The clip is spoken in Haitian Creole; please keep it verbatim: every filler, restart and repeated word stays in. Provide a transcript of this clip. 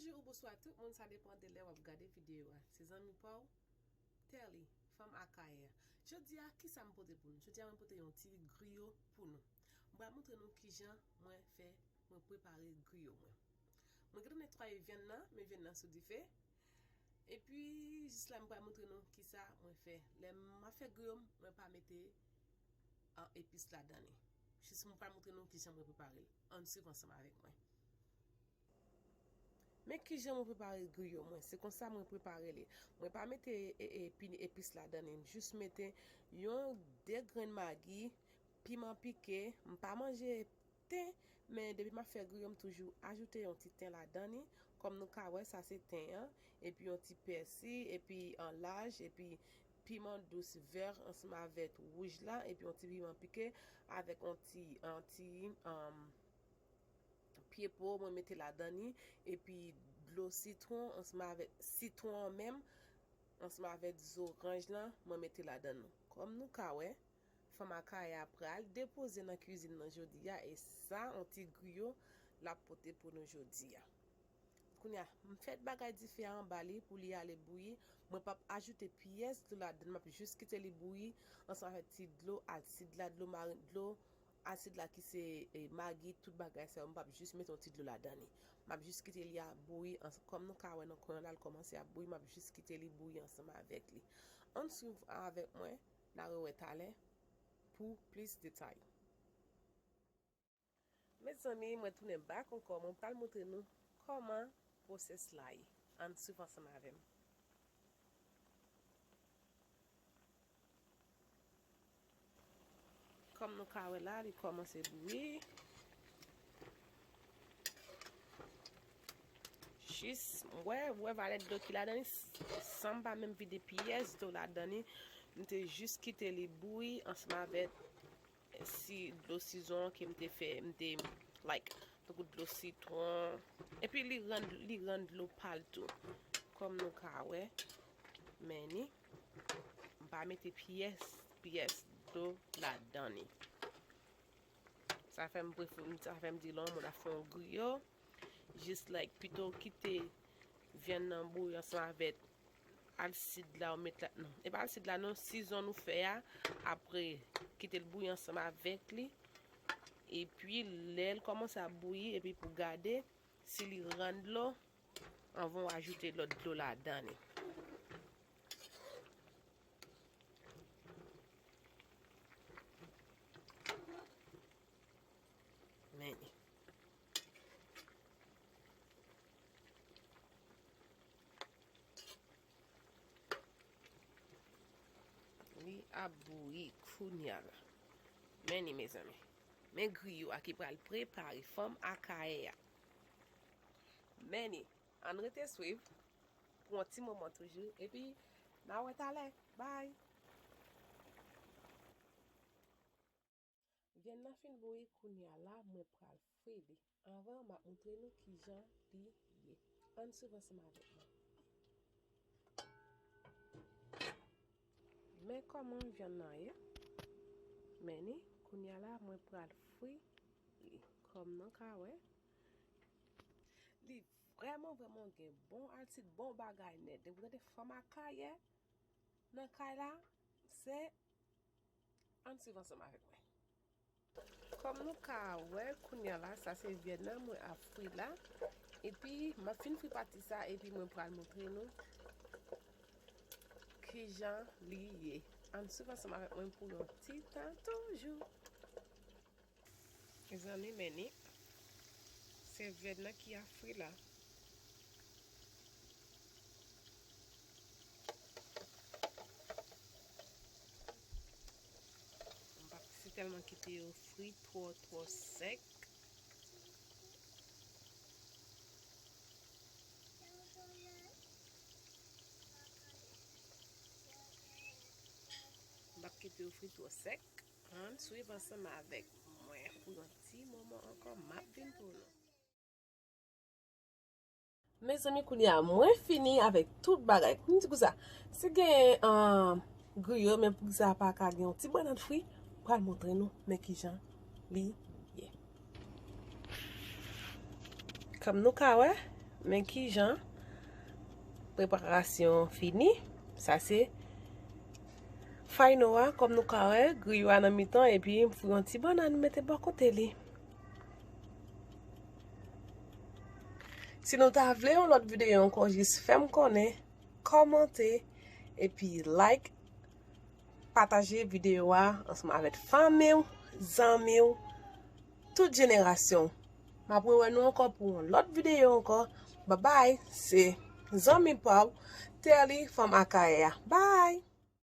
Bonjou ou bonswa tout moun, sa depann de lè w ap gade videyo a. Se zanmi pa w, Telly, fanm Akayè. Jodi a, kisa m pote pou nou? Jodi a, mwen pote yon ti griyo pou nou. Mwen pral montre nou kijan mwen fè, mwen prepare griyo mwen. Mwen gentan netwaye vyann nan, men vyann nan sou dife. Epi, jis la, mwen pral montre nou kisa mwen fè. Lè m ap fè griyo m, mwen pa mete an epis ladan li. Jis mwen pral montre nou kijan mwen prepare l. Ann swiv ansanm avèk mwen. Men kijan mwen prepare griyo mwen. Se konsa mwen prepare li. Mwen pa mete e, e, pi epis ladan li. M jis mete yon de grenn magi, piman pike. M pa manje ten, men depi m ap fè griyo, m toujou ajoute yon ti ten ladan li. Kòm nou ka wè, sa se ten an, epi yon ti pèsi, epi an laj, epi piman dous vè ansanm avèk wouj la, epi yon ti piman pike, avèk yon ti, yon ti, um, pye po, mwen mete ladan li, epi dlo sitwon ansanm avèk sitwon an menm, ansanm avèk zoranj lan, mwen mete ladan nou. Kòm nou ka wè, fanm Akayè a pral depoze nan kwizin nan jodi a, e sa, yon ti griyo l ap pote pou nou jodi a. Kounye a, m fèt bagay dife a anba li pou li ale bouyi. Mwen p ap ajoute pyès dlo ladan l, m ap jis kite li bouyi ansanm avèk ti dlo asid la, dlo mari, dlo asid la ki se, e, magi, tout bagay sa yo, m p ap jis mete yon ti dlo ladan li. M ap jis kite li a bouyi, ans-, kòm nou ka wè nan kwen an la, l kòmanse ap bouyi, m ap jis kite li bouyi ansanm avèk li. Ann swiv avèk mwen, n a rewè talè pou plis detay. Mezanmi, mwen tounen back ankò, mwen pral montre nou kòman pwosès la ye. Ann swiv ansanm avè m. Kòm nou ka wè la, li kòmanse bouyi. Jis, m wè, w wè valè dlo ki ladan li, san m pa menm vide pyès dlo ladan li. M te jis kite li bouyi ansanm avèk si dlo sizon ke m te fè, m te, like, tankou dlo sitwon. Epi li rann, li rann dlo pa l tou. Kòm nou ka wè, men ni, m pa mete pyès, pyès dlo ladan li. Sa fè m prefere, sa fè m di lè yon moun ap fè yon griyo, jis like pito kite vyann nan bouyi ansanm avèk alsid la ou met la, non, e pa alsid la non, sizon nou fè a, apre kite l bouyi ansanm avèk li, epi lè l kòmanse ap bouyi, epi pou gade si li rann dlo, anvan w ajoute lòt dlo ladan li. Men li. Li ap bouyi kounya la. Men li, mezanmi. Men griyo a ki pral prepare, fanm Akayè a. Men li. Ann rete swiv pou yon ti moman toujou. Epi, n a wè talè. Bye! Vyann nan fin bouyi, kounya la, mwen pral fri li. Anvan, m ap montre nou kijan li ye. Ann swiv ansanm avèk mwen. Men kòman vyann nan ye. Men ni, kounya la, mwen pral fri li. Kòm nou ka wè, li vrèman, vrèman gen bon altid, bon bagay nèt. Depi w tande fanm Akayè nan kay la, se, ann swiv ansanm avèk mwen. Kòm nou ka wè, kounya la, sa se vyann nan mwen ap fri la. Epi, m ap fin fri pati sa, epi mwen pral montre nou kijan li ye. Ann swiv ansanm avèk mwen pou yon ti tan toujou. Mezanmi, men ni. Se vyann nan ki ap fri la. M p ap sitèlman kite yo fri twò, twò sèk. M p ap kite yo fri twò sèk. Ann swiv ansanm avèk mwen pou yon ti moman ankò, m ap vin pou nou. Mezanmi, kounye a, mwen fini avèk tout bagay. M di konsa, si gen, ah, griyo, men pou sa pa ka gen yon ti bannann fri, pral montre nou, men kijan li ye. Kòm nou ka wè, Men kijan preparasyon fini. Sa se final a, kòm nou ka wè, griyo a nan mitan, epi m fou yon ti bannann mete bò kote li. Si nou ta vle yon lòt videyo ankò, jis fè m konnen, kòmante, epi like, pataje videyo a ansanm avèk fanmi w, zanmi w, tout jenerasyon. M ap rewè nou ankò pou yon lòt videyo ankò. Babay, se zanmi pa w, Terly, fanm Akayè a. Bye!